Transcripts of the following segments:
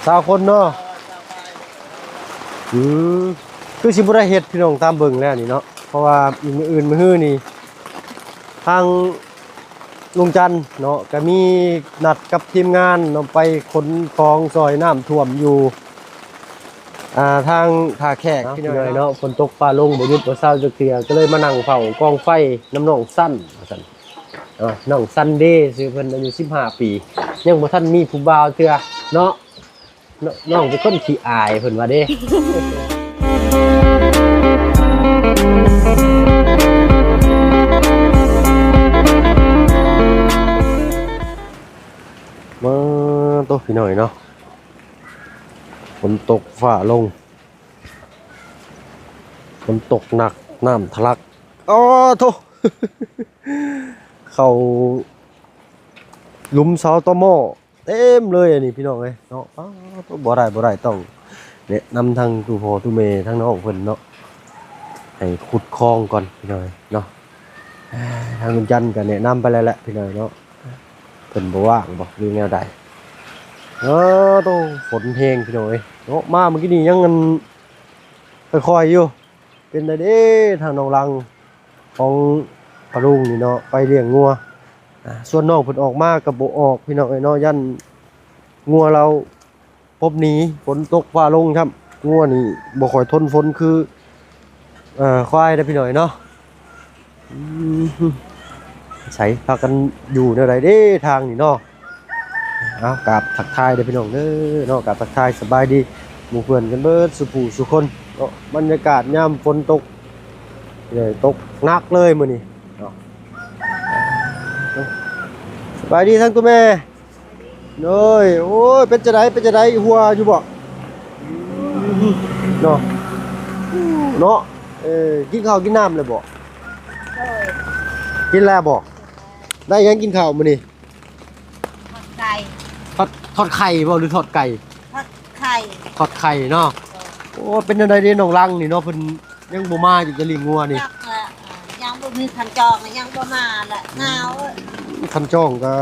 ຊາວຄົນເນາະ. ອືມ ຄືຊິບໍ່ໄດ້ເຮັດພີ່ນ້ອງ ຕາມເບິ່ງແລ້ວນີ້ເນາະ ເພາະວ່າອີກມື້ອື່ນມື້ຮືນີ້ ທາງລຸງຈັນເນາະ ກະມີນັດກັບທີມງານເນາະ ໄປຂົນຂອງຊ່ອຍນ້ຳຖ້ວມຢູ່ ອ່າ ທາງທ່າແຂກ ເນາະ ພີ່ນ້ອງເນາະ. ຝົນຕົກຟ້າລົງ ບໍ່ຢຸດບໍ່ເຊົາຈັກເທື່ອ ກໍເລີຍມານັ່ງເຝົ້າກອງໄຟນຳນ້ອງສັນວ່າຊັ້ນ. ເນາະ ນ້ອງຊັນເດ ຊື່ເພິ່ນ ອາຍຸສິບຫ້າປີ ຍັງບໍ່ທັນມີຜູ້ບ່າວເທື່ອເນາະ. ນ້ອງ ນ້ອງເປັນຄົນຂີ້ອາຍເພິ່ນວ່າເດ້. ມາໂຕ ພີ່ນ້ອງເນາະ ຝົນຕົກຟ້າລົງ ຝົນຕົກໜັກ ນ້ຳທະລັກ ອໍໂທ ເຂົ້າ ຫຼຸມເສົາຕໍໝໍ້ເຕັມເລີຍ ອັນນີ້ພີ່ນ້ອງເອີຍເນາະ. ປ້າດ ບໍ່ໄດ້ ບໍ່ໄດ້ ຕ້ອງແນະນຳທາງຕູ້ພໍ່ຕູ້ແມ່ ທາງນ້ອງເພິ່ນເນາະ ໃຫ້ຂຸດຄອງກ່ອນພີ່ນ້ອງເອີຍເນາະ. ທາງລຸງຈັນກໍແນະນຳໄປແລ້ວແຫຼະພີ່ນ້ອງເນາະ ເພິ່ນບໍ່ວ່າງບໍ່ ຫຼືແນວໃດ. ເອີ ໂຕ ຝົນແຮງພີ່ນ້ອງເອີຍເນາະ ມາມື້ກີ້ນີ້ຍັງ ອັນ ຄ່ອຍໆຢູ່. ເປັນໃດເດ້ທາງນ້ອງຫຼັງຂອງປ້າລຸງນີ້ເນາະ ໄປລ້ຽງງົວ ອ່າ ສ່ວນນ້ອງເພິ່ນອອກມາກໍບໍ່ອອກພີ່ນ້ອງເອີຍເນາະ ຢ້ານງົວລາວພົບໜີ ຝົນຕົກຟ້າລົງຊ້ຳ. ງົວນີ້ບໍ່ຄ່ອຍທົນຝົນຄື ເອີ ຄວາຍເດ້ພີ່ນ້ອງເອີຍເນາະ. ອືມ ໃສພາກັນຢູ່ແນວໃດເດ້ທາງນີ້ເນາະ. ເອົາ ກາບທັກທາຍເດີພີ່ນ້ອງເດີເນາະ ກາບທັກທາຍສະບາຍດີໝູ່ເພື່ອນກັນເບິດສູ່ຜູ້ສູ່ຄົນເນາະ. ບັນຍາກາດຍາມຝົນຕົກ ເອີ ຕົກໜັກເລີຍມື້ນີ້ເນາະ. ສະບາຍດີທັງຕູ້ແມ່ ໂດຍ. ໂອ້ຍ ເປັນຈັ່ງໃດ ເປັນຈັ່ງໃດ ຫົວຢູ່ບໍ່ເນາະ ເນາະ. ເອີ ກິນເຂົ້າກິນນ້ຳແລ້ວບໍ່? ໂດຍ ກິນແລ້ວບໍ່? ໄດ້ຫຍັງກິນເຂົ້າມື້ນີ້? ທອດໄກ່ ທອດ ທອດໄຂ່ບໍ່ ຫຼືທອດໄກ່? ທອດໄຂ່ ທອດໄຂ່ເນາະ. ໂອ້ ເປັນຈັ່ງໃດເດ້ນ້ອງຫຼັງນີ້ເນາະ ເພິ່ນຍັງບໍ່ມາຢູ່ຈະລ້ຽງງົວນີ້? ຈັກລະ ຍັງບໍ່ມີຄັນຈອງ ຍັງບໍ່ມາລະ ໜາວ. ອືມ ຄັນຈອງກໍ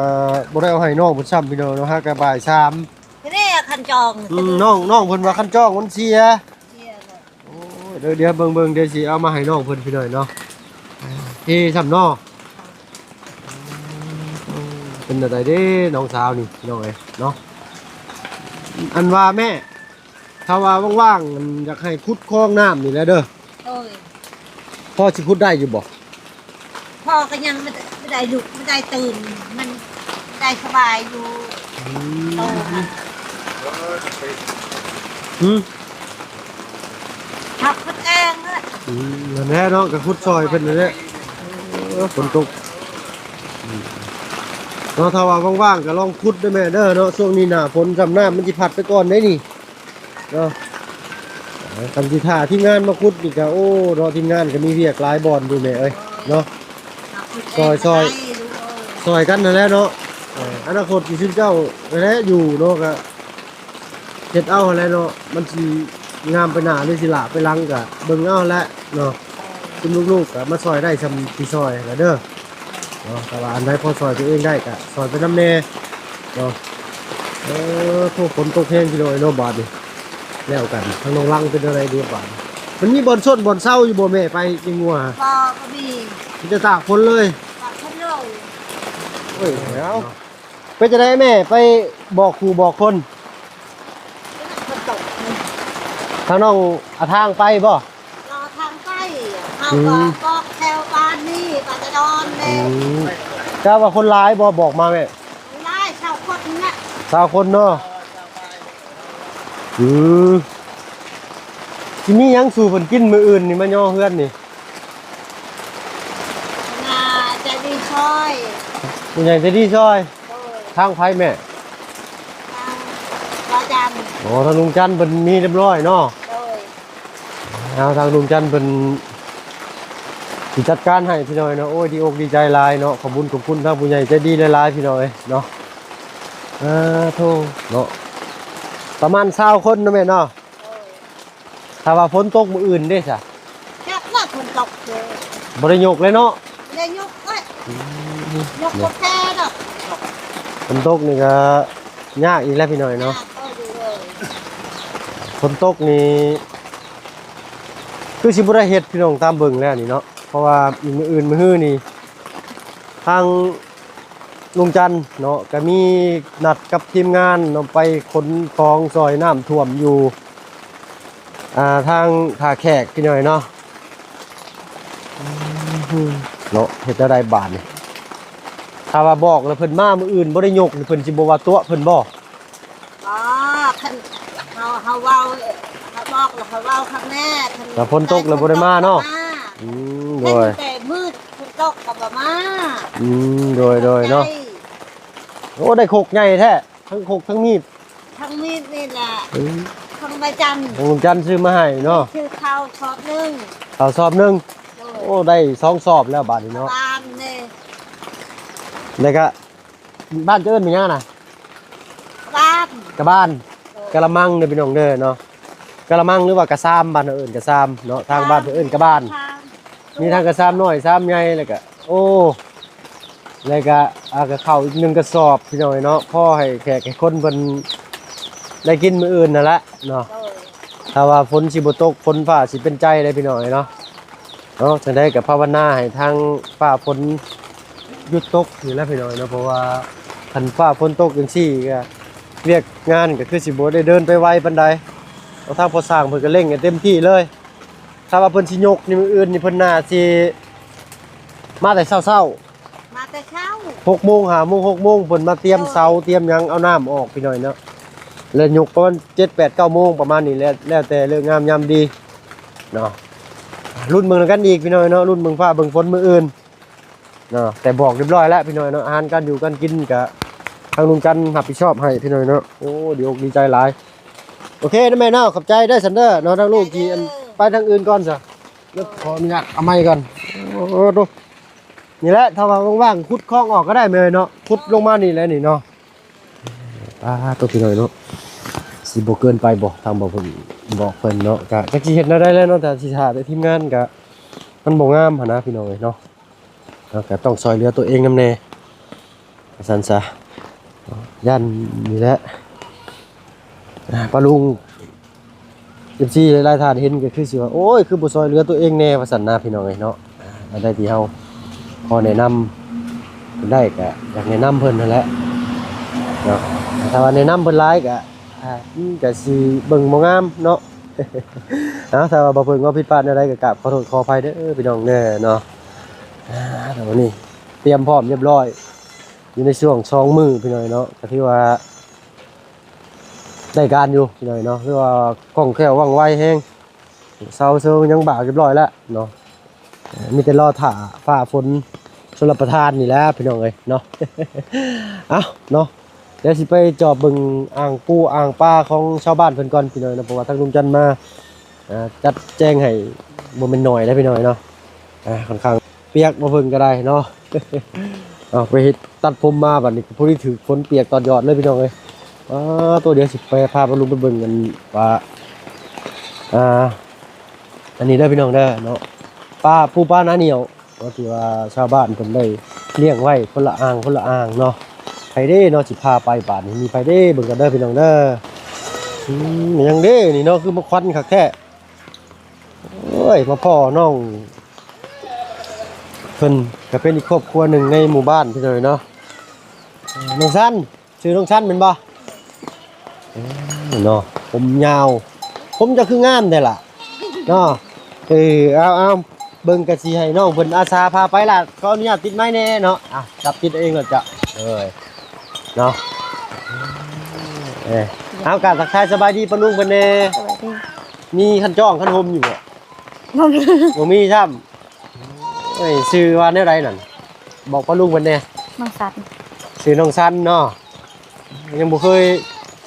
ບໍ່ໄດ້ເອົາໃຫ້ນ້ອງເພິ່ນຊ້ຳພີ່ນ້ອງເນາະ ຫາກະບ່າຍສາມນີ້ຄັນຈອງ. ອືມ ນ້ອງ ນ້ອງເພິ່ນວ່າຄັນຈອງມັນເສຍ ເສຍເລີຍ. ໂອ້ຍ ດຽວ ດຽວເບິ່ງໆ ດຽວຊິເອົາມາໃຫ້ນ້ອງເພິ່ນພີ່ນ້ອງເນາະ. ເອີ ຊ້ຳເນາະ ເປັນຈັ່ງໃດເດ້ນ້ອງສາວນີ້ພີ່ນ້ອງເອີຍເນາະ. ອັນວ່າແມ່ ຖ້າວ່າວ່າງໆ ອັນ ຢາກໃຫ້ຂຸດຄອງນ້ຳນີ້ແຫຼະເດີ. ໂດຍ ພໍຊິຂຸດໄດ້ຢູ່ບໍ່? ພໍ່ກໍຍັງບໍ່ໄດ້ ບໍ່ໄດ້ລຸກ ບໍ່ໄດ້ຕື່ນ ມັນບໍ່ໄດ້ສະບາຍຢູ່. ອືມ ໂຕຫັ້ນ ຫືມ ຮັບຄົນແອງເລີຍ. ອືມ ນັ້ນແຫຼະເນາະ ກໍຂຸດຊ່ອຍເພິ່ນນັ້ນແຫຼະ. ເອີ ຝົນຕົກ ອືມ ເນາະ ຖ້າວ່າວ່າງໆ ກໍລອງຂຸດເດີແມ່ເດີເນາະ. ຊ່ວງນີ້ໜ້າຝົນຊ້ຳ ນ້ຳມັນຊິພັດໄປກ່ອນເດ້ນີ້ ເນາະ. ຄັນຊິຖ້າທີມງານມາຂຸດນີ້ກະ ໂອ້ ເນາະ ທີມງານກະມີວຽກຫຼາຍບ່ອນຢູ່ແມ່ເອີຍເນາະ. ຊ່ອຍ ຊ່ອຍ ຊ່ອຍກັນຫັ້ນແຫຼະເນາະ. ເອີ ອະນາຄົດທີ່ຊຸມເຈົ້າຫັ້ນແຫຼະຢູ່ເນາະ ກະເຮັດເອົາຫັ້ນແຫຼະເນາະ. ມັນຊິງາມໄປໜ້າ ຫຼືຊິຫຼ້າໄປຫຼັງ ກະເບິ່ງເອົາຫັ້ນແຫຼະເນາະ. ຊຸມລູກໆ ກະມາຊ່ອຍໄດ້ຊ່ຳທີ່ຊ່ອຍຫັ້ນແຫຼະເດີ. ເນາະ ແຕ່ວ່າອັນໃດພໍຊ່ອຍຕົວເອງໄດ້ກະຊ່ອຍໄປນຳແດ່ເນາະ. ເອີ ໂອ້ ຝົນຕົກແຮງພີ່ນ້ອງເນາະ ບາດນີ້. ແລ້ວກັນ ທາງນ້ອງຫຼັງເປັນຈັ່ງໃດເດບາດນີ້? ມັນມີບ່ອນຊົນບ່ອນເຊົາຢູ່ບໍ່ແມ່ ໄປກິນງົວ? ບໍ່ ບໍ່ມີ ມີແຕ່ຕາກຝົນເລີຍ. ຕາກຝົນເລີຍ. ໂອ້ຍ ເອົາ ເປັນຈັ່ງໃດແມ່ ໄປບອກຄູ່ບອກຄົນ? ຝົນຕົກ ທາງນ້ອງອາທາງໄປບໍ່? ລໍທາງໄປ ເຮົາກໍບອກແຖວບ້ານນີ້ ບ້ານຕະດອນແລ້ວ. ອືມ ກໍວ່າຄົນຫຼາຍບໍ່ ບອກມາແມ່? ຫຼາຍ ຊາວຄົນນີ້ແຫຼະ. ຊາວຄົນເນາະ. ອືມ ຊິມີຫຍັງສູ່ເພິ່ນກິນມື້ອື່ນນີ້ ມາຍໍເຮືອນນີ້? ຜູ້ໃຫຍ່ໃຈດີຊ່ອຍ ຜູ້ໃຫຍ່ໃຈດີຊ່ອຍ. ໂດຍ ທາງໃຜແມ່? ທາງບ່າວຈັນ. ອໍ ທາງລຸງຈັນເພິ່ນມີຮຽບຮ້ອຍເນາະ. ໂດຍ ເອົາ ທາງລຸງຈັນເພິ່ນຊິຈັດການໃຫ້ພີ່ນ້ອງເນາະ. ໂອ້ຍ ດີອົກດີໃຈຫຼາຍເນາະ. ຂອບບຸນຂອບຄຸນທາງຜູ້ໃຫຍ່ໃຈດີຫຼາຍໆ ພີ່ນ້ອງເອີຍເນາະ. ເອີ ໂທເນາະ ປະມານຊາວຄົນເນາະແມ່ເນາະ. ໂດຍ ຖ້າວ່າຝົນຕົກມື້ອື່ນເດ້ຊະ? ຈັກລະ ຝົນຕົກເດີ ບໍ່ໄດ້ຍົກເລີຍເນາະ. ບໍ່ໄດ້ຍົກເລີຍ. ອືມ ຍົກບໍ່ແພ້ດອກ. ຝົນຕົກນີ້ກໍຍາກອີກແລ້ວ ພີ່ນ້ອງເນາະ. ຍາກ ເອີ ຢູ່ເລີຍ. ຝົນຕົກນີ້ຄືຊິບໍ່ໄດ້ເຮັດພີ່ນ້ອງ ຕາມເບິ່ງແລ້ວນີ້ເນາະ ເພາະວ່າມື້ອື່ນມື້ຮືນີ້ ທາງລຸງຈັນເນາະ ກະມີນັດກັບທີມງານເນາະ ໄປຂົນຂອງຊ່ອຍນ້ຳຖ້ວມຢູ່ ອ່າ ທາງທ່າແຂກພີ່ນ້ອງເນາະ ເນາະ ເຮັດແນວໃດບາດນີ້ ຖ້າວ່າບອກແລ້ວເພິ່ນມາມື້ອື່ນບໍ່ໄດ້ຍົກນີ້ ເພິ່ນຊິບໍ່ວ່າຕົວະເພິ່ນບໍ່? ອໍ ຄັນເຮົາ ເຮົາເວົ້າ ເຮົາບອກແລ້ວເຮົາເວົ້າຄັກແນ່ ຄັນ ຖ້າຝົນຕົກແລ້ວບໍ່ໄດ້ມາເນາະ ອືມ ໂດຍ ແຕ່ມືດຝົນຕົກກໍບໍ່ມາ ອືມ ໂດຍ ໂດຍເນາະ ໂອ້ ໄດ້ຄົກໃຫຍ່ແທ້ ທັງຄົກທັງມີດ ທັງມີດນີ້ແຫຼະ ອືມ ຂອງໃບຈັນ ຂອງຈັນຊື້ມາໃຫ້ເນາະ ຊື້ເຂົ້າສອບໜຶ່ງ ເຂົ້າສອບໜຶ່ງ ໂດຍ ໂອ້ ໄດ້ສອງສອບແລ້ວບາດນີ້ເນາະ ບ້ານເດ້ ແລ້ວກະ ບ້ານເຈົ້າເອີ້ນວ່າຫຍັງນະ? ກະບານ ກະບານ ໂດຍ ກະລະມັງເດີພີ່ນ້ອງເດີເນາະ ກະລະມັງ ຫຼືວ່າກະຊາມ ບ້ານເຮົາເອີ້ນກະຊາມເນາະ ທາງບ້ານເພິ່ນເອີ້ນກະບານ ມີທັງກະຊາມນ້ອຍຊາມໃຫຍ່ ແລ້ວກະ ໂອ້ ແລ້ວກະ ອ່າ ກະເຂົ້າອີກໜຶ່ງກະສອບພີ່ນ້ອງເອີຍເນາະ ພໍໃຫ້ແຂກໃຫ້ຄົນເພິ່ນໄດ້ກິນມື້ອື່ນຫັ້ນແຫຼະເນາະ ໂດຍ ຖ້າວ່າຝົນຊິບໍ່ຕົກ ຝົນຟ້າຊິເປັນໃຈເດ້ພີ່ນ້ອງເອີຍເນາະ. ເນາະ ຈັ່ງໃດກໍພາວະນາໃຫ້ທາງຟ້າຝົນຢຸດຕົກນີ້ແຫຼະພີ່ນ້ອງເນາະ ເພາະວ່າຄັນຟ້າຝົນຕົກຈັ່ງຊີ້ກໍວຽກງານກໍຄືຊິບໍ່ໄດ້ເດີນໄປໄວປານໃດເນາະ ທາງພໍ່ຊ່າງເພິ່ນກໍເລັ່ງໃຫ້ເຕັມທີ່ເລີຍ ຖ້າວ່າເພິ່ນຊິຍົກນີ້ມື້ອື່ນນີ້ເພິ່ນໜ້າຊິມາແຕ່ເຊົ້າໆ ມາແຕ່ເຊົ້າ ຫົກໂມງ ຫ້າໂມງ ຫົກໂມງ ເພິ່ນມາຕຽມເສົາຕຽມຫຍັງ ເອົານ້ຳອອກພີ່ນ້ອງເນາະ ແລ້ວຍົກປະມານເຈັດ ແປດ ເກົ້າໂມງປະມານນີ້ແຫຼະ ແລ້ວແຕ່ເລີກງາມຍາມດີເນາະ ລຸ້ນເບິ່ງນຳກັນອີກພີ່ນ້ອງເນາະ ລຸ້ນເບິ່ງຟ້າເບິ່ງຝົນມື້ອື່ນເນາະ ແຕ່ບອກຮຽບຮ້ອຍແລ້ວພີ່ນ້ອງເນາະ ອາຫານການຢູ່ການກິນກະທາງລຸງຈັນຮັບຜິດຊອບໃຫ້ພີ່ນ້ອງເນາະ ໂອ້ ດີອົກດີໃຈຫຼາຍ ໂອເຄນະແມ່ເນາະ ຂອບໃຈເດີຊັ້ນເດີເນາະ ທາງລູກທີ່ ໄປທາງອື່ນກ່ອນຊະ ດຽວຂໍອະນຸຍາດເອົາໄມ້ກ່ອນ ໂອ້ໂຕ ນີ້ແຫຼະ ຖ້າວ່າວ່າງໆ ຂຸດຄອງອອກກໍໄດ້ແມ່ເນາະ ຂຸດລົງມານີ້ແຫຼະນີ້ເນາະ ປາດໂຕ ພີ່ນ້ອງເນາະ ຊິບໍ່ເກີນໄປບໍ່ ທາງບໍ່ເພິ່ນ ບອກເພິ່ນເນາະ ກະຈັກຊິເຮັດແນວໃດແຫຼະເນາະ ຖ້າຊິຖ້າແຕ່ທີມງານກະ ມັນບໍ່ງາມຫັ້ນນະ ພີ່ນ້ອງເອີຍເນາະ ເຮົາກະຕ້ອງຊ່ອຍເຫຼືອຕົວເອງນຳແດ່ ວ່າຊັ້ນຊະ ຢ້ານນີ້ແຫຼະ ອ່າ ປ້າລຸງ ເອັຟຊີ ຫຼາຍໆທ່ານເຫັນກໍຄືຊິວ່າ ໂອ້ຍ ຄືບໍ່ຊ່ອຍເຫຼືອຕົວເອງແດ່ ວ່າຊັ້ນນະ ພີ່ນ້ອງເອີຍເນາະ ອັນໃດທີ່ເຮົາພໍແນະນຳເພິ່ນໄດ້ກໍຢາກແນະນຳເພິ່ນຫັ້ນແຫຼະເນາະ ຖ້າວ່າແນະນຳເພິ່ນຫຼາຍກໍ ອ່າ ມັນກໍຊິເບິ່ງບໍ່ງາມເນາະ ເອົາ ຖ້າວ່າບໍ່ເພິ່ງເວົ້າຜິດພາດແນວໃດກໍກາບຂໍໂທດຂໍອະໄພເດີພີ່ນ້ອງເດີເນາະ ອ່າ ແຕ່ວັນນີ້ຕຽມພ້ອມຮຽບຮ້ອຍ ຢູ່ໃນຊ່ວງສອງມື້ພີ່ນ້ອງເນາະ ກໍຖືວ່າ ໄດ້ການຢູ່ພີ່ນ້ອງເນາະ ຄືວ່າຄ່ອງແຄ້ວວ່ອງໄວແຮງ ເສົາເຊີງຫຍັງບາກຮຽບຮ້ອຍແລ້ວເນາະ ມີແຕ່ລໍຖ້າຟ້າຝົນຊົນລະປະທານນີ້ແຫຼະພີ່ນ້ອງເອີຍເນາະ ເອົ້າເນາະ ດຽວຊິໄປຈອບເບິ່ງອ່າງປູອ່າງປາຂອງຊາວບ້ານເພິ່ນກ່ອນພີ່ນ້ອງເນາະ ເພາະວ່າທາງລຸງຈັນມາ ອ່າ ຈັດແຈງໃຫ້ບໍ່ແມ່ນໜ້ອຍເດ້ພີ່ນ້ອງເນາະ ອ່າ ຂ້ອນຂ້າງ ປຽກບໍ່ເພິ່ງກໍໄດ້ເນາະ ເອົາໄປເຮັດຕັດຜົມມາ ບັດນີ້ກໍພໍດີຖືກຝົນປຽກຕອນຢອດເລີຍພີ່ນ້ອງເອີຍ ອ່າ ໂຕ ດຽວຊິໄປພາປ້າລຸງໄປເບິ່ງກັນວ່າ ອ່າ ອັນນີ້ເດີພີ່ນ້ອງເດີເນາະ ປາ ປູປາໜາໜຽວເນາະ ທີ່ວ່າຊາວບ້ານເພິ່ນໄດ້ລ້ຽງໄວ້ຄົນລະອ່າງ ຄົນລະອ່າງເນາະ ໃຜເດ້ເນາະ ຊິພາໄປບາດນີ້ ມີໃຜເດ້ ເບິ່ງກັນເດີພີ່ນ້ອງເດີ ອືມ ຫຍັງເດ້ນີ້ເນາະ ຄືມາຄວັນຄັກແທ້ ໂອ້ຍ ມາພໍ້ນ້ອງເພິ່ນ ກໍເປັນອີກຄອບຄົວໜຶ່ງໃນໝູ່ບ້ານພີ່ນ້ອງເນາະ ນ້ອງສັນ ຊື່ນ້ອງສັນແມ່ນບໍ່? ເອີ ເນາະ ຜົມຍາວ ຜົມເຈົ້າຄືງາມແທ້ລະ ເນາະ ເອີ ເອົາ ເອົາ ເບິ່ງ ກະຊິໃຫ້ນ້ອງເພິ່ນອາສາພາໄປລະ ຂໍອະນຸຍາດຕິດໄມແດ່ເນາະ ອ່ະ ຈັບຕິດເອງໂລດເຈົ້າ ເອີ ເນາະ ເອີ ເອົາ ກະທັກທາຍສະບາຍດີປ້າລຸງເພິ່ນແດ່ ສະບາຍດີ ມີຄັນຈ້ອງຄັນຫົ່ມຢູ່ບໍ່? ບໍ່ມີ ບໍ່ມີຊ້ຳ ເອີຍ ຊື່ວ່າແນວໃດນັ້ນ ບອກປ້າລຸງເພິ່ນແດ່ ນ້ອງສັນ ຊື່ນ້ອງສັນເນາະ ຍັງບໍ່ເຄີຍ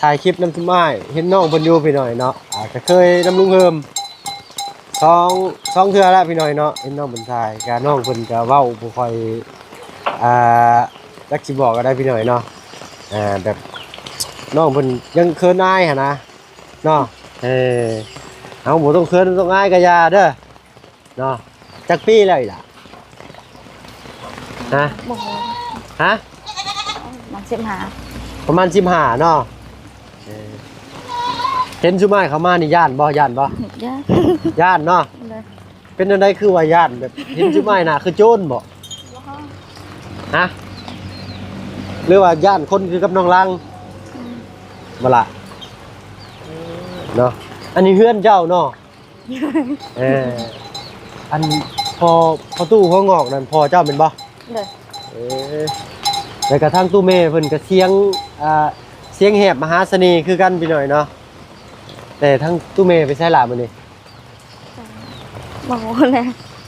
ຖ່າຍຄລິບນຳຊຸມອ້າຍ ເຫັນນ້ອງເພິ່ນຢູ່ພີ່ນ້ອງເນາະ ອ່າ ກໍເຄີຍນຳລຸງເຮີມ ສອງ ສອງເທື່ອແລ້ວພີ່ນ້ອງເນາະ ເຫັນນ້ອງເພິ່ນຖ່າຍ ກະນ້ອງເພິ່ນກະເວົ້າບໍ່ຄ່ອຍ ອ່າ ຈັກຊິບອກກໍໄດ້ພີ່ນ້ອງເນາະ ອ່າ ແບບນ້ອງເພິ່ນຍັງເຂີນອາຍຫັ້ນນະ ເນາະ ເອີ ເຮົາບໍ່ຕ້ອງເຂີນຕ້ອງອາຍກໍຢ່າເດີ ເນາະ ຈັກປີແລ້ວອີ່ຫຼ້າ? ຮະ? ບໍ່ຮູ້ ຮະ? ປະມານສິບຫ້າ ປະມານສິບຫ້າເນາະ ເອີ ເຫັນຊຸມອ້າຍເຂົ້າມານີ້ຢ້ານບໍ່? ຢ້ານບໍ່? ຢ້ານ ຢ້ານເນາະ. ໂດຍ. ເປັນຈັ່ງໃດຄືວ່າຢ້ານ? ແບບເຫັນຊຸມອ້າຍໜ້າຄືໂຈນບໍ່? ຮະ? ຫຼືວ່າຢ້ານຄົນຄືກັບນ້ອງລັງ? ອືມ ບໍ່ລະ? ເນາະ. ອັນນີ້ເຮືອນເຈົ້າເນາະ? ເອີ ອັນພໍ່ ພໍ່ຕູ້ຫົວງອກນັ້ນພໍ່ເຈົ້າແມ່ນບໍ່? ໂດຍ. ເອີ ແລ້ວກະທາງຕູ້ແມ່ເພິ່ນກະສຽງ ອ່າ ສຽງແຫບມະຫາສະເໜ່ຄືກັນພີ່ນ້ອງເນາະ. ແຕ່ທາງຕູ້ແມ່ໄປໃສລະມື້ນີ້? ບໍ່ຮູ້ແຫຼະ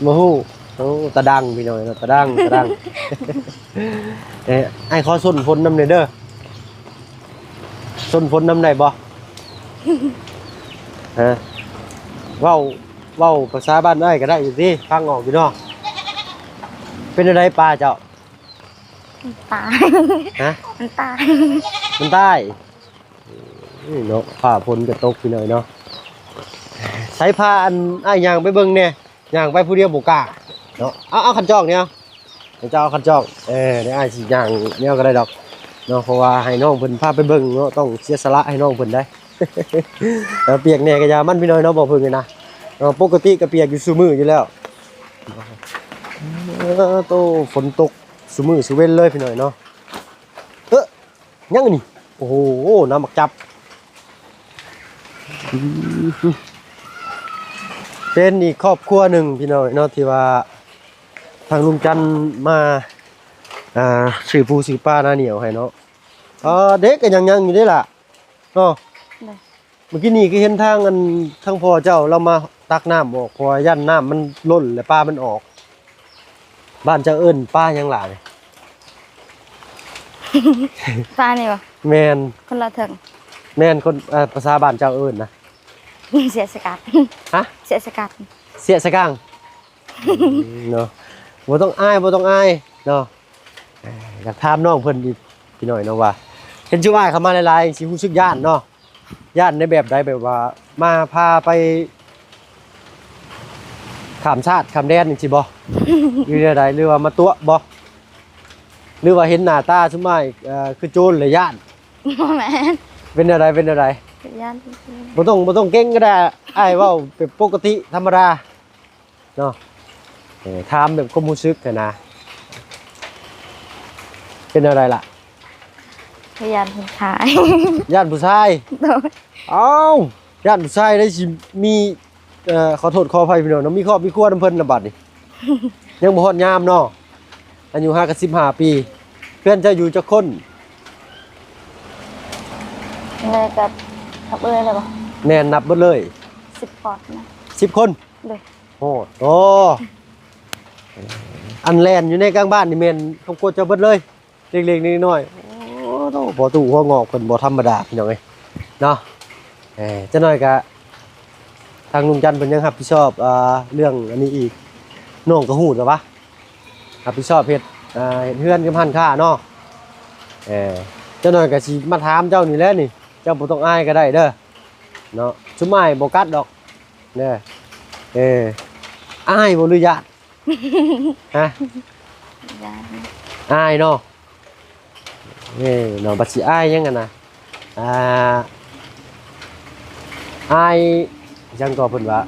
ບໍ່ຮູ້. ໂອ້ ຕາດັງພີ່ນ້ອງເນາະ ຕາດັງ ຕາດັງ. ເອີ ອ້າຍຂໍຊົນຝົນນຳແດ່ເດີ. ຊົນຝົນນຳໄດ້ບໍ່? ຮະ? ເວົ້າ ເວົ້າພາສາບ້ານອ້າຍກໍໄດ້ຢູ່ຕິ, ຟັງອອກຢູ່ເນາະ. ເປັນແນວໃດປາເຈົ້າ? ມັນຕາຍ. ຮະ? ມັນຕາຍ. ມັນຕາຍ. ເອີຍເນາະ ຟ້າຝົນກໍຕົກພີ່ນ້ອງເນາະ. ໃສພາອັນອ້າຍຍ່າງໄປເບິ່ງແດ່. ຍ່າງໄປຜູ້ດຽວບໍ່ກ້າເນາະ. ເອົາ ເອົາຄັນຈອກນີ້ ເອົາ ໃຫ້ເຈົ້າເອົາຄັນຈອກ. ເອີ ດຽວອ້າຍຊິຍ່າງແນວກໍໄດ້ດອກເນາະ ເພາະວ່າໃຫ້ນ້ອງເພິ່ນພາໄປເບິ່ງເນາະ ຕ້ອງເສຍສະຫຼະໃຫ້ນ້ອງເພິ່ນໄດ໋. ເອີ ປຽກແດ່ກໍຢ່າມັນພີ່ນ້ອງເນາະ ບໍ່ເພິ່ງນີ້ນະເນາະ. ປົກກະຕິກໍປຽກຢູ່ຊຸມື້ຢູ່ແລ້ວ. ເອີ ໂຕ ຝົນຕົກຊຸມື້ຊຸເວັນເລີຍພີ່ນ້ອງເນາະ. ເອີ ຫຍັງອັນນີ້? ໂອ້ໂຫ ນ້ຳໝາກຈັບ. ອືມ ເປັນອີກຄອບຄົວໜຶ່ງພີ່ນ້ອງເນາະ ທີ່ວ່າທາງລຸງຈັນມາ ອ່າ ຊື້ປູຊື້ປາໜ້າໜຽວໃຫ້ເນາະ. ອ່າ ເດັກກໍຍັງ ຍັງຢູ່ເດ້ລະເນາະ. ໂດຍ. ມື້ກີ້ນີ້ຄືເຫັນທາງອັນ ທາງພໍ່ເຈົ້າລາວມາຕັກນ້ຳອອກ ເພາະວ່າຢ້ານນ້ຳມັນລົ້ນ ແລະ ປາມັນອອກ. ບ້ານເຈົ້າເອີ້ນປາຫຍັງຫຼາຍ? ປານີ້ບໍ່? ແມ່ນ. ຄົນລາວເຖິງ. ແມ່ນ ຄົນ ເອີ ພາສາບ້ານເຈົ້າເອີ້ນນະ? ເສຍສະກັດ. ຮະ? ເສຍສະກັດ. ເສຍສະກັງ. ອືມ ເນາະ ບໍ່ຕ້ອງອາຍ ບໍ່ຕ້ອງອາຍເນາະ. ເອີ ຢາກຖາມນ້ອງເພິ່ນອີກ ພີ່ນ້ອງເນາະ ວ່າເຫັນຊຸມອ້າຍເຂົ້າມາຫຼາຍໆ ຊິຮູ້ສຶກຢ້ານເນາະ. ຢ້ານໃນແບບໃດ? ແບບວ່າມາພາໄປຂ້າມຊາດຂ້າມແດນຈັ່ງຊີ້ບໍ່? ຫຼືແນວໃດ? ຫຼືວ່າມາຕົວະບໍ່? ຫຼືວ່າເຫັນໜ້າຕາຊຸມອ້າຍ ເອີ ຄືໂຈນແລ້ວຢ້ານ? ບໍ່ແມ່ນ. ເປັນແນວໃດ? ເປັນແນວໃດ? ຢ້ານ. ບໍ່ຕ້ອງ ບໍ່ຕ້ອງເກັ່ງກໍໄດ້ ອ້າຍເວົ້າແບບປົກກະຕິທຳມະດາ ເນາະ. ເອີ ຖາມແບບຄວາມຮູ້ສຶກຫັ້ນນະ ເປັນແນວໃດລະ? ຢ້ານຜູ້ຊາຍ. ຢ້ານຜູ້ຊາຍ? ໂດຍ. ອ້າວ ຢ້ານຜູ້ຊາຍໄດ້ຊິມີ ເອີ ຂໍໂທດຂໍອະໄພພີ່ນ້ອງເນາະ ມີຄອບມີຄົວນຳເພິ່ນລະບາດນີ້. ຍັງບໍ່ຮອດຍາມເນາະ. ອາຍຸຫາກະສິບຫ້າປີ. ເພື່ອນເຈົ້າຢູ່ຈັກຄົນ? ແມ່ກັບ ນັບເອີຍໄດ້ບໍ່? ແມ່ນ ນັບເບິດເລີຍ. ສິບຄົນນະ. ສິບຄົນ? ໂດຍ. ໂອ້ ໂອ້ ອັນແລ່ນຢູ່ໃນກາງບ້ານນີ້ແມ່ນຄອບຄົວເຈົ້າເບິດເລີຍ ເລັກໆນ້ອຍໆ. ໂອ້ ພໍ່ຕູ້ຫົວງອກເພິ່ນບໍ່ທຳມະດາພີ່ນ້ອງເອີຍເນາະ. ເອີ ຈັກໜ້ອຍກະທາງລຸງຈັນເພິ່ນຍັງຮັບຜິດຊອບ ອ່າ ເລື່ອງອັນນີ້ອີກ ນ້ອງກໍຮູ້ແລ້ວວະ ຮັບຜິດຊອບເຮັດ ອ່າ ເຮັດເຮືອນກັບຮ້ານຄ້າເນາະ. ເອີ ຈັກໜ້ອຍກໍຊິມາຖາມເຈົ້ານີ້ແຫຼະນີ້ ເຈົ້າບໍ່ຕ້ອງອາຍກໍໄດ້ເດີເນາະ ຊຸມອ້າຍບໍ່ກັດດອກເດີ. ເອີ ອາຍບໍ່ ຫຼືຢ້ານ? ຮະ? ຢ້ານ. ອາຍເນາະ. ເອີເນາະ ບັດຊິອາຍຫຍັງຫັ້ນນະ ອ່າ ອາຍຫຍັງກໍເພິ່ນວ່າ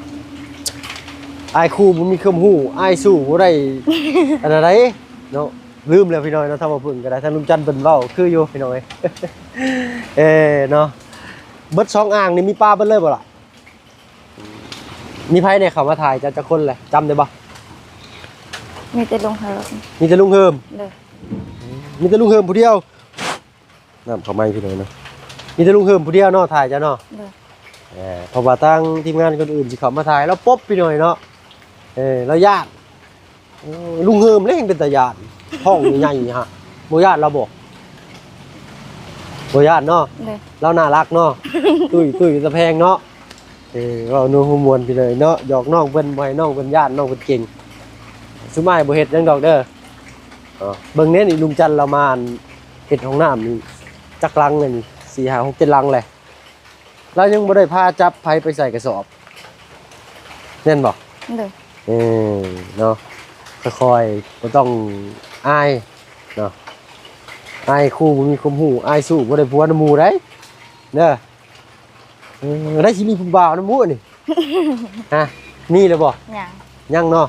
ອາຍຄູບໍ່ມີຄວາມຮູ້ ອາຍສູ້ບໍ່ໄດ້ ອັນນັ້ນໃດເນາະ. ລືມແລ້ວພີ່ນ້ອງເນາະ ຖ້າວ່າເພິ່ນກໍໄດ້ ທາງລຸງຈັນເພິ່ນເວົ້າຄືຢູ່ພີ່ນ້ອງເອີຍ. ເອີເນາະ ເບິດສອງອ່າງນີ້ມີປາເບິດເລີຍບໍ່ລະ? ມີໃຜແດ່ເຂົ້າມາຖ່າຍເຈົ້າຈັກຄົນແຫຼະ ຈຳໄດ້ບໍ່? ມີແຕ່ລຸງເຮີມ. ມີແຕ່ລຸງເຮີມ? ໂດຍ. ມີແຕ່ລຸງເຮີມຜູ້ດຽວ? ນ້ຳເຂົ້າໃໝ່ພີ່ນ້ອງເນາະ. ມີແຕ່ລຸງເຮີມຜູ້ດຽວເນາະ ຖ່າຍເຈົ້າເນາະ? ໂດຍ. ເອີ ເພາະວ່າທາງທີມງານຄົນອື່ນຊິເຂົ້າມາຖ່າຍ ລາວປົບພີ່ນ້ອງເນາະ. ເອີ ລາວຢ້ານ. ເອີ ລຸງເຮີມແລ້ວແຮ່ງເປັນຕາຢ້ານ ທ້ອງໃຫຍ່ໆ ຫະ ບໍ່ຢ້ານລາວບໍ່? ບໍ່ຢ້ານເນາະ. ໂດຍ. ລາວໜ້າຮັກເນາະ. ຕຸ້ຍໆ ຕາແພງເນາະ. ເອີ ເວົ້ານົວຫົວມ່ວນພີ່ນ້ອງເນາະ ຢອກນ້ອງເພິ່ນ ບໍ່ໃຫ້ນ້ອງເພິ່ນຢ້ານ ນ້ອງເພິ່ນເກັ່ງ. ຊຸມອ້າຍບໍ່ເຮັດຫຍັງດອກເດີ. ເອີ ເບິ່ງແດ່ນີ້ ລຸງຈັນລາວມາ ອັນ ເຮັດຫ້ອງນ້ຳນີ້ ຈັກຫຼັງແລ້ວນີ້ ສີ່ ຫ້າ ຫົກ ເຈັດ ຫຼັງແຫຼະ. ລາວຍັງບໍ່ໄດ້ພາຈັບໃຜໄປໃສ່ກະສອບ ແມ່ນບໍ່? ໂດຍ. ເອີ ເນາະ ຄ່ອຍໆ ບໍ່ຕ້ອງອາຍເນາະ. ອາຍຄູບໍ່ມີຄວາມຮູ້ ອາຍສູ້ບໍ່ໄດ້ຜົວນຳໝູ່ໃດ໋ເດີ. ເອີ ໄດ້ຊິມີຜູ້ບ່າວນຳໝູ່ນີ້? ຮະ ມີແລ້ວບໍ່? ຍັງ ຍັງເນາະ.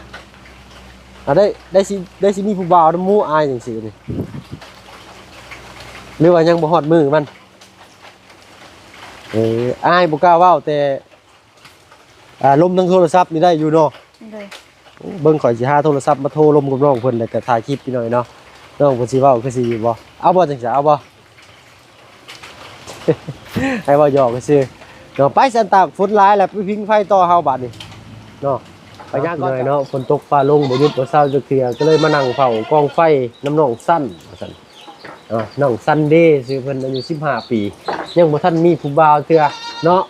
ອາ ໄດ້ ໄດ້ຊິ ໄດ້ຊິມີຜູ້ບ່າວນຳໝູ່ອ້າຍຈັ່ງຊີ້ນີ້ ຫຼືວ່າຍັງບໍ່ຮອດມື້ມັນ? ເອີ ອ້າຍບໍ່ກ້າເວົ້າ ແຕ່ ອ່າ ລົມທາງໂທລະສັບນີ້ໄດ້ຢູ່ເນາະ? ໂດຍ. ເບິ່ງ ຂ້ອຍຊິຫາໂທລະສັບມາໂທລົມກັບນ້ອງເພິ່ນ ແລ້ວກໍຖ່າຍຄລິບອີກໜ້ອຍເນາະ. ນ້ອງເພິ່ນຊິເວົ້າຄືຊິຢູ່ບໍ່? ເອົາບໍ່ ຈັ່ງຊັ້ນ ເອົາບໍ່? ໃຫ້ເວົ້າຫຍອກຊື່ເນາະ. ໄປຊັ້ນ ຕາກຝົນຫຼາຍແລ້ວ ໄປຜິງໄຟຕໍ່ເຮົາບາດນີ້ເນາະ. ໄປຍ່າງກ່ອນເນາະ. ຝົນຕົກຟ້າລົງ ບໍ່ຢຸດບໍ່ເຊົາຈັກເທື່ອ ກໍເລີຍມານັ່ງເຝົ້າກອງໄຟນຳນ້ອງຊັ້ນວ່າຊັ້ນເນາະ. ນ້ອງຊັນເດ ຊື່ເພິ່ນ ອາຍຸສິບຫ້າປີ ຍັງບໍ່ທັນມີຜູ້ບ່າວເທື່ອເນາະ.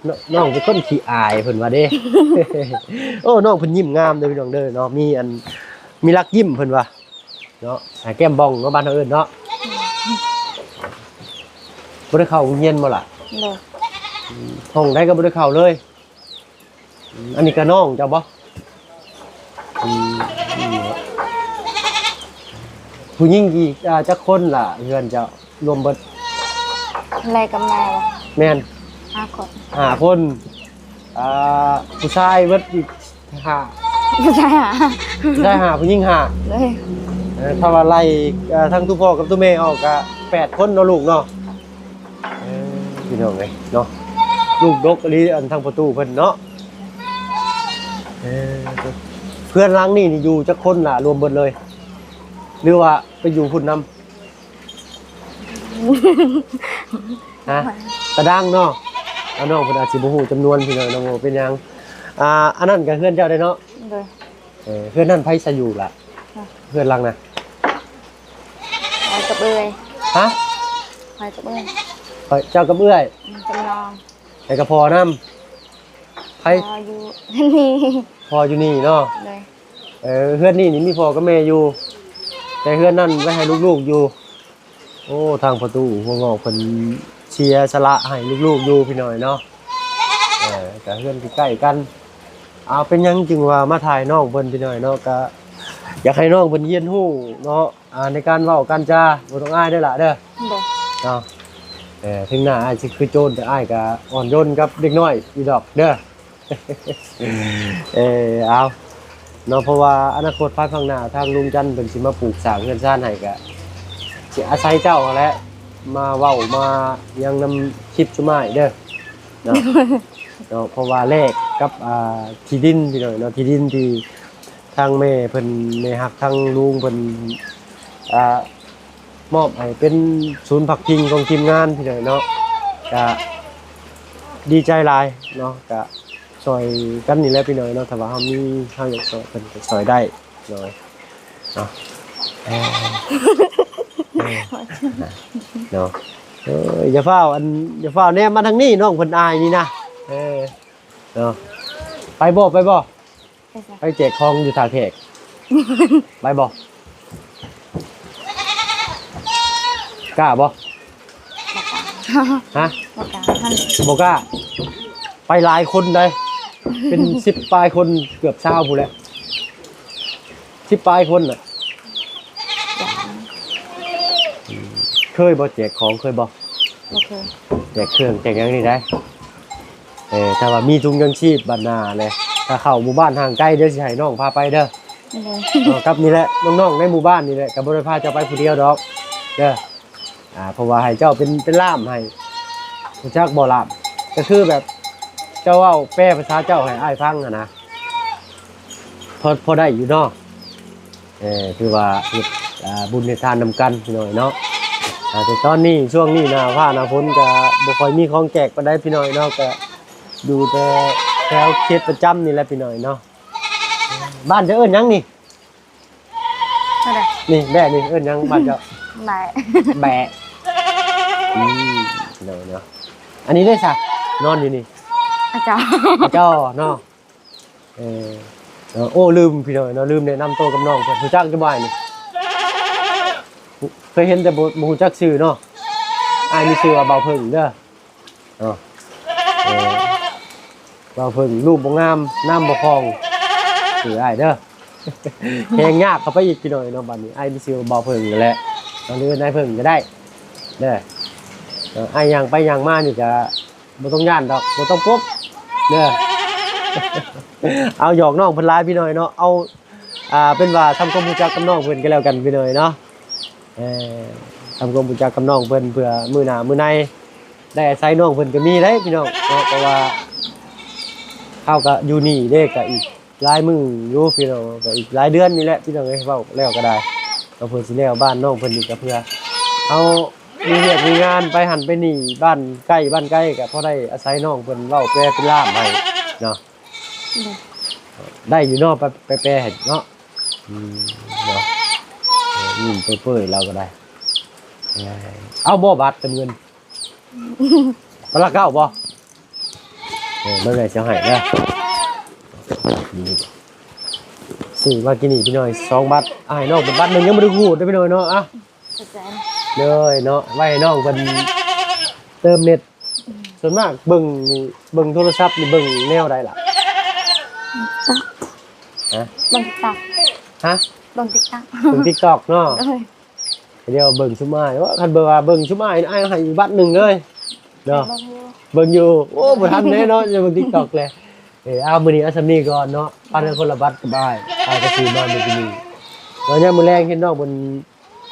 ນ້ອງ ນ້ອງເປັນຄົນຂີ້ອາຍເພິ່ນວ່າເດ້. ໂອ້ ນ້ອງເພິ່ນຍິ້ມງາມເດີພີ່ນ້ອງເດີເນາະ ມີອັນ ມີລັກຍິ້ມເພິ່ນວ່າເນາະ. ອາ ແກ້ມບ່ອງເນາະ ບ້ານເຮົາເອີ້ນເນາະ. ບໍ່ໄດ້ເຂົ້າໂຮງຮຽນບໍ່ລະ? ໂດຍ. ອືມ ຫ້ອງໃດກໍບໍ່ໄດ້ເຂົ້າເລີຍ. ອືມ ອັນນີ້ກໍນ້ອງເຈົ້າບໍ່? ອືມ ຜູ້ຍິງອີກ ອ່າ ຈັກຄົນລະເຮືອນເຈົ້າລວມເບິດ? ເອື້ອຍກັບແມ່ບໍ່? ແມ່ນ ຫ້າຄົນ ຫ້າຄົນ. ອ່າ ຜູ້ຊາຍເບິດອີກຫ້າ ຜູ້ຊາຍຫ້າ ຜູ້ຊາຍຫ້າ ຜູ້ຍິງຫ້າ. ໂດຍ. ເອີ ຖ້າວ່າໄລ່ ເອີ ທັງຕົວພໍ່ກັບຕົວແມ່ອອກກະແປດຄົນເນາະລູກເນາະ. ເອີ ພີ່ນ້ອງເອີຍເນາະ ລູກດົກອີ່ຫຼີ ອັນທາງພໍ່ຕູ້ເພິ່ນເນາະ. ເອີ ເຮືອນຫຼັງນີ້ນີ້ຢູ່ຈັກຄົນລະ ລວມເບິດເລີຍ ຫຼືວ່າໄປຢູ່ພຸ້ນນຳ? ຮະ ຕາດາງເນາະ. ອາ ນ້ອງເພິ່ນອາດຊິບໍ່ຮູ້ຈຳນວນ ພີ່ນ້ອງເນາະ ບໍ່ເປັນຫຍັງ. ອ່າ ອັນນັ້ນກະເຮືອນເຈົ້າເດ້ເນາະ? ໂດຍ. ເອີ ເຮືອນນັ້ນໃຜສະຢູ່ລະ? ຮະ ເຮືອນຫຼັງນະ? ຂ້ອຍກັບເອື້ອຍ. ຮະ? ຂ້ອຍກັບເອື້ອຍ. ຂ້ອຍ ເຈົ້າກັບເອື້ອຍ? ອືມ ກັບນ້ອງ. ແລ້ວກໍພໍ່ນຳ? ໃຜ? ພໍ່ຢູ່ນີ້. ພໍ່ຢູ່ນີ້ເນາະ? ໂດຍ. ເອີ ເຮືອນນີ້ນີ້ມີພໍ່ກັບແມ່ຢູ່ ແຕ່ເຮືອນນັ້ນໄວ້ໃຫ້ລູກໆຢູ່. ໂອ້ ທາງພໍ່ຕູ້ຫົວງອກເພິ່ນເສຍສະຫຼະໃຫ້ລູກໆຢູ່ ພີ່ນ້ອງເນາະ. ເອີ ກະເຮືອນໃກ້ໆກັນ. ເອົາ ເປັນຫຍັງຈຶ່ງວ່າມາຖ່າຍນ້ອງເພິ່ນ ພີ່ນ້ອງເນາະ ກະຢາກໃຫ້ນ້ອງເພິ່ນຮຽນຮູ້ເນາະ ອ່າ ໃນການເວົ້າການຈາ ບໍ່ຕ້ອງອາຍເດີຫຼະເດີ. ໂດຍ. ເນາະ ເອີ ເຖິງໜ້າອ້າຍຊິຄືໂຈນ ແຕ່ອ້າຍກະອ່ອນໂຍນກັບເດັກນ້ອຍຢູ່ດອກເດີ. ເອີ ເອົາເນາະ ເພາະວ່າອະນາຄົດພາຍພາກໜ້າ ທາງລຸງຈັນເພິ່ນຊິມາປູກສ້າງເຮືອນຊານໃຫ້ ກະຊິອາໄສເຈົ້າຫັ້ນແຫຼະ ມາເວົ້າມາຫຍັງນຳຄລິບຊຸມອ້າຍເດີເນາະ. ເນາະ ເພາະວ່າແລກກັບ ອ່າ ທີ່ດິນ ພີ່ນ້ອງເນາະ ທີ່ດິນທີ່ທາງແມ່ເພິ່ນ ແມ່ຮັກທາງລຸງເພິ່ນ ອ່າ ມອບໃຫ້ເປັນສູນພັກພິງຂອງທີມງານ ພີ່ນ້ອງເນາະ ກະດີໃຈຫຼາຍເນາະ. ກະຊ່ອຍກັນນີ້ແຫຼະ ພີ່ນ້ອງເນາະ ຖ້າວ່າເຮົາມີ ເຮົາຢາກຊ່ອຍເພິ່ນກະຊ່ອຍໄດ້ເນາະ. ເອົາ ເອີ ເອີ ເນາະ ເອີ ຢ່າຟ້າວ ອັນ ຢ່າຟ້າວແນມມາທາງນີ້ ນ້ອງເພິ່ນອາຍນີ້ນະ. ເອີ ເນາະ ໄປບໍ່ ໄປບໍ່? ໄປໃສ? ໄປແຈກຂອງຢູ່ທ່າແຂກ ໄປບໍ່? ກ້າບໍ່? ບໍ່ກ້າ. ຮະ? ບໍ່ກ້າ ບໍ່ກ້າ. ໄປຫຼາຍຄົນໃດ໋ ເປັນສິບປາຍຄົນ ເກືອບຊາວພຸ້ນແຫຼະ ສິບປາຍຄົນນະ. ເຄີຍບໍ່ແຈກຂອງ ເຄີຍບໍ່? ບໍ່ເຄີຍ. ແຈກເຄື່ອງແຈກຫຍັງນີ້ໄດ໋. ເອີ ຖ້າວ່າມີຖົງຍັງຊີບບັດໜ້າແຫຼະ ຖ້າເຂົ້າໝູ່ບ້ານຫ່າງໄກ ດຽວຊິໃຫ້ນ້ອງພາໄປເດີ. ໂດຍ. ເນາະ ກັບນີ້ແຫຼະ ນ້ອງໆໃນໝູ່ບ້ານນີ້ແຫຼະ ກໍບໍ່ໄດ້ພາເຈົ້າໄປຜູ້ດຽວດອກເດີ. ອ່າ ເພາະວ່າໃຫ້ເຈົ້າເປັນ ເປັນລ່າມໃຫ້ ຮູ້ຈັກບໍ່ລ່າມ? ກໍຄືແບບເຈົ້າເວົ້າແປພາສາເຈົ້າໃຫ້ອ້າຍຟັງຫັ້ນນະ ພໍ ພໍໄດ້ຢູ່ເນາະ. ເອີ ຖືວ່າເຮັດ ອ່າ ບຸນເຮັດທານນຳກັນ ພີ່ນ້ອງເນາະ. ອ່າ ແຕ່ຕອນນີ້ ຊ່ວງນີ້ໜ້າຟ້າໜ້າຝົນ ກໍບໍ່ຄ່ອຍມີຂອງແຈກປານໃດ ພີ່ນ້ອງເນາະ ກໍຢູ່ແຕ່ແຖວເຂດປະຈຳນີ້ແຫຼະ ພີ່ນ້ອງເນາະ. ບ້ານເຈົ້າເອີ້ນຫຍັງນີ້? ນີ້ແບະນີ້ເອີ້ນຫຍັງບ້ານເຈົ້າ? ແບະ ແບະ. ອືມ ພີ່ນ້ອງເນາະ ອັນນີ້ເດ້ຊະ ນອນຢູ່ນີ້ ອາເຈົ້າ ອາເຈົ້າເນາະ. ເອີ ເອີ ໂອ້ ລືມ ພີ່ນ້ອງເນາະ ລືມແນະນຳໂຕກັບນ້ອງເພິ່ນ ຮູ້ຈັກຢູ່ບໍ່ອ້າຍນີ້? ເຄີຍເຫັນແຕ່ບໍ່ ບໍ່ຮູ້ຈັກຊື່ເນາະ. ອ້າຍມີຊື່ວ່າບ່າວເຜິ້ງເດີເນາະ. ເອີ ບ່າວເຜິ້ງ ຮູບບໍ່ງາມ ນາມບໍ່ຜ່ອງ ຊື່ອ້າຍເດີ. ແຮງຍາກເຂົ້າໄປອີກ ພີ່ນ້ອງເນາະ. ບັດນີ້ອ້າຍມີຊື່ວ່າບ່າວເຜິ້ງນັ້ນແຫຼະ ເອີ້ນອ້າຍເຜິ້ງກໍໄດ້ເດີ. ເອີ ອ້າຍຍ່າງໄປຍ່າງມານີ້ກະ ບໍ່ຕ້ອງຢ້ານດອກ ບໍ່ຕ້ອງປົບເດີ. ເອົາ ຫຍອກນ້ອງເພິ່ນຫຼາຍພີ່ນ້ອງເນາະ. ເອົາ ອ່າ ເປັນວ່າທຳຄວາມຮູ້ຈັກກັບນ້ອງເພິ່ນກໍແລ້ວກັນພີ່ນ້ອງເນາະ. ເອີ ທຳຄວາມຮູ້ຈັກກັບນ້ອງເພິ່ນ ເພື່ອມື້ໜ້າມື້ໃນໄດ້ອາໄສນ້ອງເພິ່ນກໍມີເດ້ພີ່ນ້ອງເນາະ. ເພາະວ່າເຮົາກໍຢູ່ນີ້ເດ້ ກໍອີກ ຫຼາຍມື້ຢູ່ພີ່ນ້ອງ ກໍອີກຫຼາຍເດືອນນີ້ແຫຼະພີ່ນ້ອງເອີຍ. ເວົ້າແລ້ວກໍໄດ້ ກໍເພື່ອຊິແລ້ວບ້ານນ້ອງເພິ່ນນີ້ ກໍເພື່ອເຮົາມີວຽກມີງານໄປຫັ້ນໄປນີ້ ບ້ານໃກ້ບ້ານໄກ ກໍພໍໄດ້ອາໄສນ້ອງເພິ່ນເວົ້າແປເປັນລ່າມໃຫ້ເນາະ. ໄດ້ຢູ່ເນາະ ໄປ ໄປແປໃຫ້ເນາະ. ອືມ ເນາະ ເອີ ຍິ້ມເປີຍໆ ລາວກໍໄດ້. ເອີ ເອົາບໍ່ບັດເຕີມເງິນ ບັດລະເກົ້າບໍ່? ເອີ ເບິ່ງໃຫ້ເຈົ້າໃຫ້ເດີ. ນີ້ ຊື້ມາກິນນີ້ພີ່ນ້ອງ ສອງບັດ ໃຫ້ນ້ອງເພິ່ນບັດໜຶ່ງ ຍັງບໍ່ໄດ້ຂູດເດ້ພີ່ນ້ອງເນາະ. ອ່ະ ເຂົ້າໃຈ ເລີຍເນາະ ໄວ້ໃຫ້ນ້ອງເພິ່ນເຕີມເນັດ. ສ່ວນມາກເບິ່ງນີ້ ເບິ່ງໂທລະສັບນີ້ ເບິ່ງແນວໃດລະ? ຮະ? ເບິ່ງ TikTok ຮະ? ເບິ່ງ TikTok ເບິ່ງ TikTok ເນາະ. ໂດຍ ດຽວເບິ່ງຊຸມອ້າຍ ວ່າຄັນເບິ່ງວ່າເບິ່ງຊຸມອ້າຍ ອ້າຍໃຫ້ອີກບັດໜຶ່ງເລີຍເນາະ. ເບິ່ງຢູ່ ເບິ່ງຢູ່. ໂອ້ ບໍ່ທັນແນ່ເນາະ ຈະເບິ່ງ TikTok ແຫຼະ. ເອີ ເອົາ ມື້ນີ້ເອົາສ່ຳນີ້ກ່ອນເນາະ ປານນັ້ນຄົນລະບັດກັບອ້າຍ ອ້າຍກໍຊື້ມາມື້ນີ້. ແລ້ວຍາມມື້ແລງເຫັນນ້ອງເພິ່ນ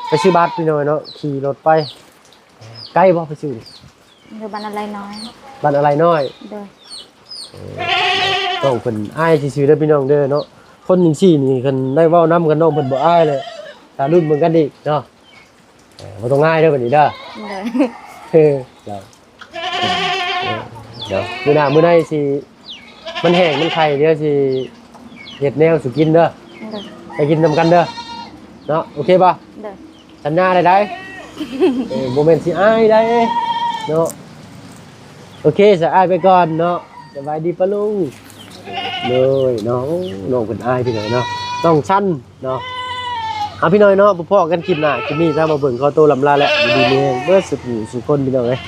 ໄປຊື້ບັດພີ່ນ້ອງເນາະ ຂີ່ລົດໄປ. ໄກບໍ່ໄປຊື້? ຢູ່ບ້ານອາໄລນ້ອຍ ບ້ານອາໄລນ້ອຍ. ໂດຍ ເອີ ນ້ອງເພິ່ນອາຍຊື່ໆເດີພີ່ນ້ອງເດີເນາະ. ຄົນຈັ່ງຊີ້ນີ້ຄັນໄດ້ເວົ້ານຳກັນ ນ້ອງເພິ່ນບໍ່ອາຍເລີຍ. ຖ້າລຸ້ນເບິ່ງກັນອີກເນາະ. ເອີ ບໍ່ຕ້ອງອາຍເດີບັດນີ້ເດີ. ໂດຍ ເອີ ດຽວ ເອີ ດຽວມື້ໜ້າມື້ໃນຊິ ມັນແຫ້ງມັນໄຄ ດຽວຊິເຮັດແນວສູ່ກິນເດີ. ໂດຍ ໄປກິນນຳກັນເດີເນາະ. ໂອເຄບໍ່? ໂດຍ ສັນຍາໄດ້ໃດ. ເອີ ບໍ່ແມ່ນຊິອາຍໃດເນາະ. ໂອເຄ ສະ ອ້າຍໄປກ່ອນເນາະ. ສະບາຍດີປ້າລຸງ. ໂດຍເນາະ ນ້ອງເພິ່ນອາຍພີ່ນ້ອງເນາະ ນ້ອງຊັນເນາະ. ເອົາ ພີ່ນ້ອງເນາະ ພໍ້ກັນຄລິບໜ້າ. ຄລິບນີ້ຖ້າມາເບິ່ງ ຂໍໂຕລຳລາແລ້ວ ຢູ່ດີມີແຮງເບິດສູ່ຜູ້ສູ່ຄົນພີ່ນ້ອງເອີຍ.